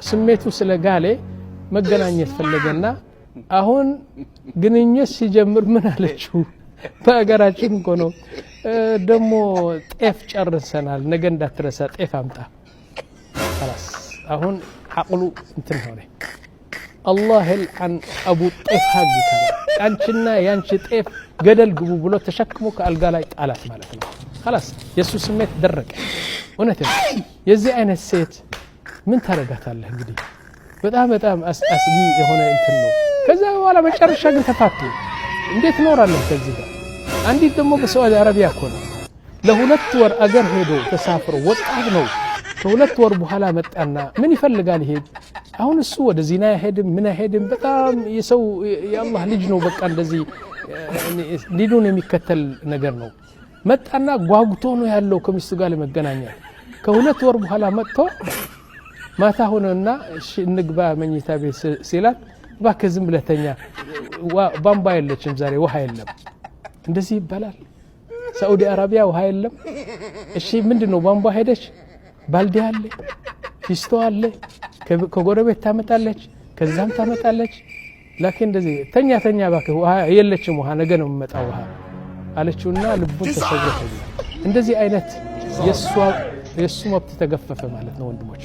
ስሜቱ ስለጋለ መገናኘት ፈለገና አሁን ግንኙነት ሲጀምር ምን አለችው? በሀገራችን እኮ ነው ደግሞ ጤፍ ጨርሰናል፣ ነገ እንዳትረሳ ጤፍ አምጣ። خلاص አሁን አቅሉ እንትን ሆነ። الله يلعن أبو ጤፍ ሀግ አንቺና ያንቺ ጤፍ ገደል ግቡ ብሎ ተሸክሞ ከአልጋ ላይ ጣላት ማለት ነው። خلاص የእሱ ስሜት ደረቀ። እውነት ነው። የዚህ አይነት ሴት ምን ታደርጋታለህ እንግዲህ? በጣም በጣም አስጊ የሆነ እንትን ነው። ከዛ በኋላ መጨረሻ ግን ተፋቱ። እንዴት እኖራለሁ ከዚህ ጋር? አንዲት ደግሞ በሳዑዲ አረቢያ እኮ ነው ለ2 ወር አገር ሄዶ ተሳፍሮ፣ ወጣት ነው። ከ2 ወር በኋላ መጣና ምን ይፈልጋል ይሄድ? አሁን እሱ ወደ ዚና አይሄድም፣ ምን አይሄድም። በጣም የሰው የአላህ ልጅ ነው። በቃ እንደዚህ ዲኑን የሚከተል ነገር ነው። መጣና ጓጉቶ ነው ያለው ከሚስቱ ጋር ለመገናኘት። ከ2 ወር በኋላ መጥቶ ማታ ሆነና እሺ እንግባ መኝታ ቤት ሲላት፣ እባክህ ዝም ብለህ ተኛ፣ ቧንቧ የለችም ዛሬ፣ ውሃ የለም። እንደዚህ ይባላል? ሳዑዲ አረቢያ ውሃ የለም። እሺ ምንድን ነው? ቧንቧ ሄደች፣ ባልዲ አለ፣ ፊስቶ አለ፣ ከጎረቤት ታመጣለች፣ ከዛም ታመጣለች። لكن እንደዚህ ተኛ ተኛ እባክህ፣ ውሃ የለችም፣ ውሃ ነገ ነው የሚመጣው ውሃ አለችውና ልቡን ተሰብሮ ተኛ። እንደዚህ አይነት የእሱ መብት ተገፈፈ ማለት ነው ወንድሞች።